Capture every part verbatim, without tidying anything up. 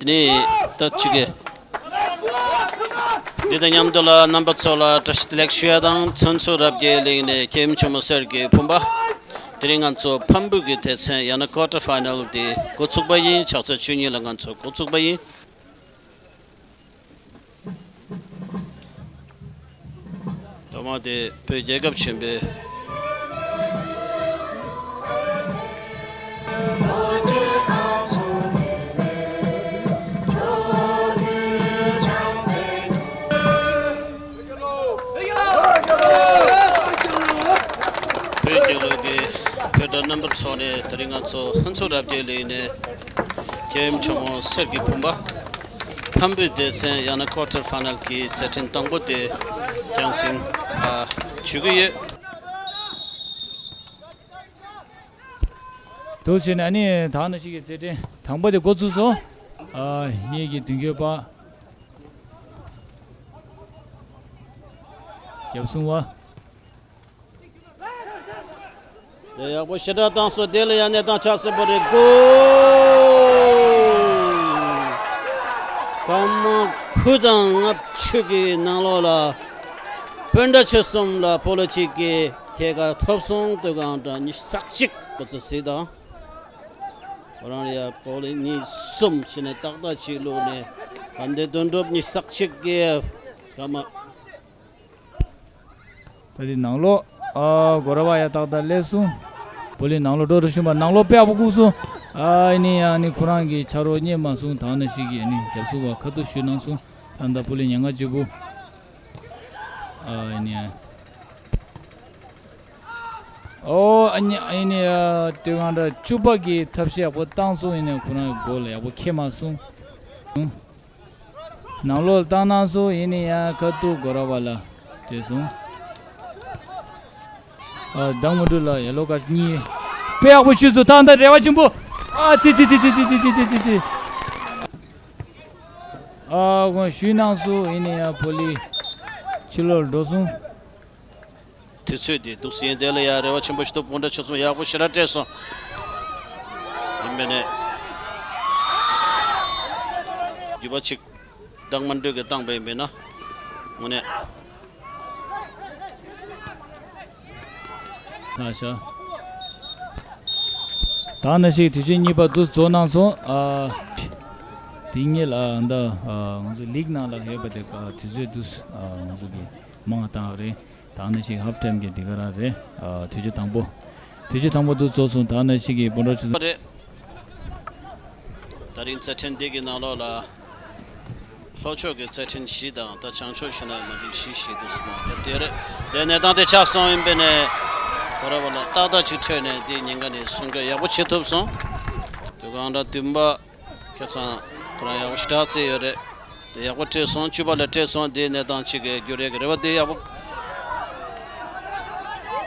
ནི་ད་ཅིག་གི། འདི་དང་མཉམ་དུ་ལ་རྣམ་པ་ཚོ་ལ་བཀྲ་ཤིས་བདེ་ལེགས་ཞུ་ཡ་དང་། ཚོན་མཚོ་རབ་རྒྱས་གླིང་ནས་ཁྱེད་ཆུང་མོ་གསེར་གྱི་བུམ་པ། དེ་རིང་ང་ཚོ་ཕམ་བུ་གི་སྡེ་ཚན་ཡང་ན་ཀོ་ཊར་ཕའི་ནལ་དེ་འགོ་ཚུགས་པ་ཡིན། ཕྱག་ཚོད་བཅུ་གཉིས་ལ་ང་ཚོ་འགོ་ཚུགས་པ་ཡིན། ཐོག་མ་དེ་བོད་རྒྱལ་ཁབ་ཆེན་པོའི་བོད་རྒྱལ་ལོ་གི་བོད་དྲ་རྣམ་པ་ཚོ་ནས་དེ་རིང་ང་ཚོ་ཧུན་སུར་རབ་རྒྱས་གླིང་ནས་ཁྱེད་ཆུང་མོ་གསེར་གྱི་བུམ་པ། ཕམ་བུའི་སྡེ་ཚན་ཡང་ན་ཀོ་ཊར་ཕའི་ནལ་གྱི་རྩེད་འགྲན་དང་པོ་དེ་རྒྱང་སྲིང་ཨ་ཞུ་གི་ཡོད། འདུག་བྱས་ནས་ཨ་ནི་ད་ནང་བཞིན་གྱི་རྩེད་འགྲན་དང་པོ་དེ་འགོ་བཙུགས་སོང་། ཨ་གཡས་ཀྱི་མདུན་སྐྱོད་པ། རྒྱབ་སྲུང་བ། དེ་ཡག་པོ་ཞེ་དྲག་བཏང་སོང་། དེ་ལ་ཡང་གནས་སྟངས་ཆགས་སྲིད་པ་རེད། གོ། སྐར་མ་དགུ་དང་ལྔ་བཅུ་གི་ནང་ལོགས་ལ་སྤུན་ཟླ་ཁྱེད་གསུམ་ལ་སྤོ་ལོ་གཅིག་གི་ཁྱད་པར་ཐོབ་སོང་། སྟོད་གངས་དང་ཉི་ཤུ་རྩ་གཅིག་ཁོ་ཚོ་གཟིགས་དང་། ཁོ་རང་ཡ་སྤོ་ལོ་གཉིས་གསུམ་བྱས་ནས་ཏག་ཏག་གཅིག་བླུགས་ནས། ག་འདི་དོན་གྲུབ་ཉི་ཤུ་རྩ་གཅིག་གི་སྐར་མ། ད་དེ་ནང་ལོགས་ཨ་གོ་ར་བ་ཡ་ཏག་ཏག་སླེབས་སོང་། པོ་ལི་ནང་ལོགས་འགྲོ་རུ་ཤུམ་པ་ནང་ལོགས་དཔེ་ཡག་པོ་བཀུག་སོང་། ཨ་ཨ་ནི་ཨ་ནི་ཁོ་རང་གི་ཆ་རོགས་རྙེད་མ་སོང་། ད་ནང་བཞིན་གྱི་ཨ་ནི་རྒྱབ་སྲུང་བ་ཁ་ཐུག་ཞུས་གནང་སོང་། ཨ་ད་པོ་ལི་ཉེན་ཁ་ཆེ་པོ། ཨ་ཨ་ནི་ཨ། ཨོ་ཨ་ནི་ཨ་ནི་ཨ་སྟོད་གངས་དང་ཕྱུག་པ་གི་ཐབས་ཤེས་ཡག་པོ་བཏང་སོང་། ཨ་ནི་ཁོ་རང་གི་མགོ་ལ་ཡག་པོ་ཁེལ་མ་སོང་། ནང་ལོགས་བཏང་གནང་སོང་། ཡིན་ནའི་ཡང་ཁ་ཐུག་གོ་ར་བ་ལ་སྤྲད་སོང་། ཨ་མདང་མུ་འགྲོ་ལ་ཡེ་ལོ་ཀར་གཉིས། དཔེ་ཡག་པོ་ཞུས་སོང་། ད་ད་རེ་བ་ཆེན་པོ། ཨ་ཙི་ཙི། ཨ་ཁོང་ཞུས་གནང་སོང་། ཡིན་ནའི་ཡང་པོ་ལི་ཕྱི་ལོགས་འགྲོ་སོང་། དུས་ཚོད་འདི་འདུག་སེ་ཡིན། དེ་ལ་ཡང་རེ་བ་ཆེན་པོ་ཞིག་འདུག་སྤུན་ཟླ་ཁྱོད་ཚོ་ཡག་པོ་ཞེ་དྲག་སྤྲད་སོང་། ཡིན་པས་ནས་རྒྱུད་པ་ཅིག་བདག་མ་འགྲོས་ཀྱི་བཏང་པ་ཡིན་པས་ན་དངོས་གནས། ལྷ་ཤ། ད་ནང་བཞིན་དུས་ཆེན་གཉིས་པ་འདུག་རྫོགས་གནང་སོང་། ཨ་དེ་ཉིད་ལ་ཨ་ད་ཨ་ང་ཚོ་ལིག་ནང་ལ་ཡོད་པ་དེ་ཨ་དུས་ཚོད་འདུག་ཨ་ང་ཚོ་གི་མང་བཏང་བ་རེད། ད་ནང་བཞིན་ཧབ་ཊའིམ་གྱི་འདི་ག་རང་རེད། ཨ་དུས་ཆེན་དང་པོ། དུས་ཆེན་དང་པོ་འདུག་རྫོགས་སོང་། ད་ནང་བཞིན་གྱི་སྤུན་གྲོགས་ཆུ་ཚོད་རེད། ད་རིང་རྩེད་འགྲན་འདི་གི་ནང་ལོགས་ལ་ལྷོ་ཕྱོགས་ཀྱི་རྩེད་འགྲན་བཞི་དང་ད་བྱང་ཕྱོགས་ཞུ་ན་མ་འགྲིག་བཞི་བཞི་འདུག་སེ་མ་རེད། དེ་རེད། དེ་གནས་སྟངས་དེ་ཆགས་སོང་། ཡིན་པས་ནས་གོ་ར་བ་ལ་ཏག་ཏག་ཅིག་འཕྲོད་ནས་འདི་ཉེན་ཁ་ནས་སྲུང་སྐྱོབ་ཡག་པོ་བྱེད་ཐུབ་སོང་། དུས་གང་འདྲ་བདུན་པ་ཁ་སང་ཁོ་རང་ཡག་པོ་ཞེ་དྲག་རྩེད་ཡོད་རེད། དེ་ཡག་པོ་སྤྲད་སོང་། བཅུ་པ་ལ་སྤྲད་སོང་། དེའི་གནས་སྟངས་གཅིག་གི་རྒྱུ་རེད་གི་རེད་བ། དེ་ཡག་པོ།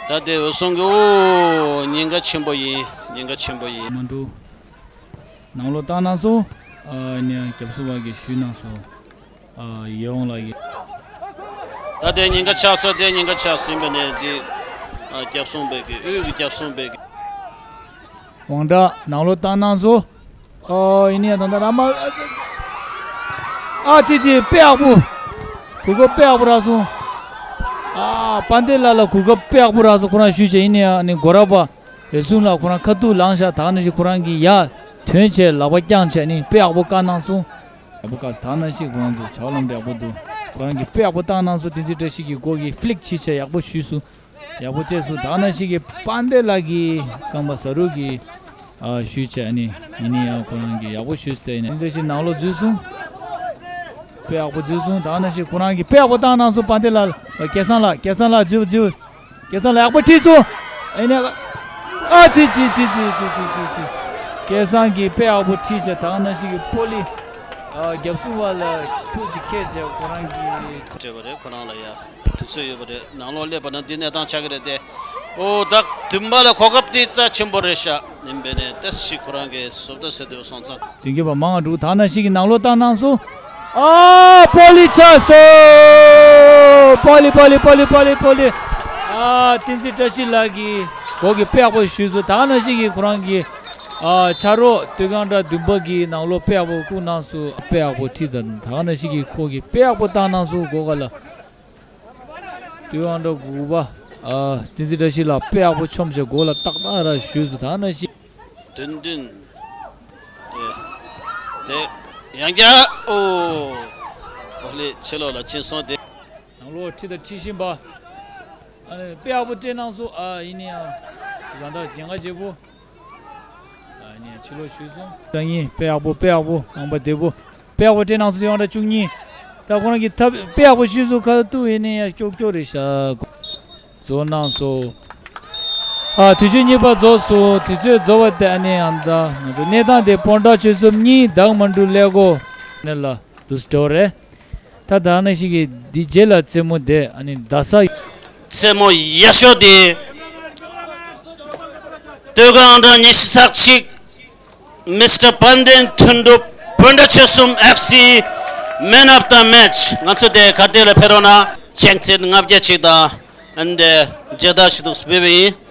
ད་དེ་འོད་སྲུང་གི་ཨོ་ཉེན་ཁ་ཆེན་པོ་ཡིན། ཉེན་ཁ་ཆེན་པོ་ཡིན། མ་འགྲོ། ནང་ལོགས་བཏང་གནང་སོང་། ཨ་ནི་རྒྱབ་སྲུང་བ་གིས་ཞུས་གནང་སོང་། ཨ་ཡེ་ཝང་ལགས་ཀྱིས། ད་དེ་ཉེན་ཁ་ཆགས་སོང་། དེ་ཉེན་ཁ་ཆགས་ཟིན་པ་ནས་དེ་ཨ་རྒྱབ་སྲུང་བ་གིས་དབུས་ཀྱི་རྒྱབ་སྲུང་བ་གིས། ཝང་ཀྲ་ནང་ལོགས་བཏང་གནང་སོང་། ཨོ་ཡིན་ནའི་ད་ལྟ་ར་མ། ཨ་ཙི་ཙི། དཔེ་ཡག་པོ། གོ་སྐབས་དཔེ་ཡག་པོ་རག་སོང་། ཨ་པན་ཏེ་ལགས་ལ་གོ་སྐབས་དཔེ་ཡག་པོ་རག་སོང་། ཁོ་རང་ཞུས་བྱས། ཡིན་ནའི་ཨ་ནི་གོ་ར་བ་འོད་སྲུང་ལགས་ཁོ་རང་ཁ་ཐུག་ལངས་ཤག་ད་ནང་བཞིན་ཁོ་རང་གིས་ཡར་ཐོན་བྱས་ལག་པ་བརྐྱངས་བྱས་ནི་དཔེ་ཡག་པོ་བཀག་གནང་སོང་། ཡག་པོ་བཀག་སོང་། ད་ནང་བཞིན་ཁོ་རང་ཚོ་བྱ་བ་ལམ་འགྲོ་ཡག་པོ་འདུག་ཁོ་རང་གིས་དཔེ་ཡག་པོ་བཏང་གནང་སོང་། བསྟན་འཛིན་བཀྲ་ཤིས་ཀྱི་མགོ་གིས་ཕི་ལིག་བྱས་བྱས་ཡག་པོ་ཞུས་སོང་། ཡག་པོ་བྱས་སོང་། ད་ནང་བཞིན་གྱི་པན་ཏེ་ལགས་ཀྱིས་རྐང་པ་ཟ་རུག་གིས་ཨ་ཞུས་བྱས་ནི་ཡིན་ནའི་ཡང་ཁོ་རང་གིས་ཡག་པོ་ཞུས་ཏེ་ནི་འཛིན་ཞིག་ནང་ལོགས་འཛུལ་སོང་། དཔེ་ཡག་པོ་འཛུལ་སོང་། ད་ནང་བཞིན་ཁོ་རང་གིས་དཔེ་ཡག་པོ་བཏང་གནང་སོང་། པན་ཏེ་ལགས། སྐལ་བཟང་ལགས། སྐལ་བཟང་ལགས་འཛུལ་འཛུལ། སྐལ་བཟང་ལགས་ཡག་པོ་ཁྲིད་སོང་། ཨེ་ནས་ཨ་ཙི་ཙི། སྐལ་བཟང་གིས་དཔེ་ཡག་པོ་ཁྲིད་བྱས། ད་ནང་བཞིན་གྱི་པོ་ལི་ཨ་རྒྱབ་སྲུང་བ་ལ་ཐུག་ཅིག་ཁྱེར་བྱས་ཁོ་རང་གིས་སྤྲད་པ་རེད། ཁོ་རང་ལ་ཡ། དུས་ཚོད་ཡོད་པ་རེད། ནང་ལོགས་སླེབས་པ་ན་འདི་གནས་སྟངས་ཆགས་ཀྱི་རེད་དེ། ཨོ་ད་བདུན་པ་ལ་གོ་སྐབས་དེ་རྩ་ཆེན་པོ་རེད་ཤག་ཡིན་པས་ནས་ཏོག་ཙམ་ཞིག་ཁོ་རང་གིས་བཟོ་ལྟ་ཟེར་དུས་སོང་ཙང་། མདུན་སྐྱོད་པ་མང་བ་འདུག་ད་ནང་བཞིན་གྱི་ནང་ལོགས་བཏང་གནང་སོང་། ཨ་པོ་ལི་ཆགས་སོང་། པོ་ལི་པོ་ལི་པོ་ལི་པོ་ལི། ཨ་བསྟན་འཛིན་བཀྲ་ཤིས་ལགས་ཀྱིས་མགོ་གི་དཔེ་ཡག་པོ་ཞུས་སོང་། ད་ནང་བཞིན་གྱི་ཁོ་རང་གིས་ ཨ་ཆ་རོགས་སྟོད་གངས་ར་བདུན་པ་གི་ནང་ལོགས་དཔེ་ཡག་པོ་བཀུག་གནང་སོང་། དཔེ་ཡག་པོ་ཁྲིད་དང་ད་ག་ནང་བཞིན་གྱི་ཁོ་གིས་དཔེ་ཡག་པོ་བཏང་གནང་སོང་། གོ་ག་ལ། སྟོད་གངས་ར་དགུ་པ་ཨ་བསྟན་འཛིན་བཀྲ་ཤིས་ལགས་དཔེ་ཡག་པོ་མཆོངས་བྱས་གོ་ལ་ཏག་ཏག་ར་གཞུས་སོང་། ད་ག་ནང་བཞིན། བདུན་བདུན། དེ། དེ། ཡང་བསྐྱར། ཨོ། ཨོ་ལེ་ཕྱི་ལོགས་ལ་ཕྱིན་སོང་སྟེ། ནང་ལོགས་ཁྲིད་དང་ཁྲིད་བཞིན་པ། ཨ་ནི་དཔེ་ཡག་པོ་སྤྲད་གནང་སོང་། ཨ་ཡིན་ནའི་ཡང་། རང་ད་རྒྱན་ག་བྱེད་པོ། ཨ་ནི་ཕྱི་ལོགས་གཞུས་སོང་། ད་ཡིན་དཔེ་ཡག་པོ་དཔེ་ཡག་པོ་རྐང་པ་བདེ་པོ། དཔེ་ཡག་པོ་སྤྲད་གནང་སོང་། དེ་ཡང་ད་བཅུ་གཉིས། ད་ཁོ་རང་གི་ཐབས་དཔེ་ཡག་པོ་གཞུས་སོང་། ཁ་ཐུག་ཡིན་ནའི་ཡང་ཀྱོག་ཀྱོག་རེད་ཤག་རྫོགས་གནང་སོང་། ཨ་དུས་ཚོད་གཉིས་པ་རྫོགས་སོང་། དུས་ཚོད་རྫོགས་པ་དེ་ཨ་ནི་ཡང་ད་ང་ཚོ་གནས་སྟངས་དེ་སྤོན་ཊ་ཆོལ་གསུམ་གཉིས་དང་མ་འགྲུལ་ཀླད་ཀོར་ནས་ལ་དུས་སུ་འགྲོ་རེད། ད་ད་ནང་བཞིན་གྱི་འདི་རྗེས་ལ་རྩེད་མོ་དེ་ཨ་ནི་རྡ་ས། རྩེད་མོ་ཡག་ཤོས་དེ། སྟོད་གངས་ར་ཉི་ཤུ་རྩ་གཅིག་མི་སི་ཊར་དཔལ་ལྡན་དོན་གྲུབ། སྤོན་ཊ་ཆོལ་གསུམ་ཨེཕ་སི་Man of the Match། ང་ཚོ་དེ་ག་དེ་ལ་ཕེབས་རོགས་གནང་། ཅན་ཙེན་ལྔ་བརྒྱ་གཅིག་དང་། ཨ་ནི་དེ་མཇལ་དར་ཞུ་གཏུགས་སུ་ཕེབས་པ་ཡིན།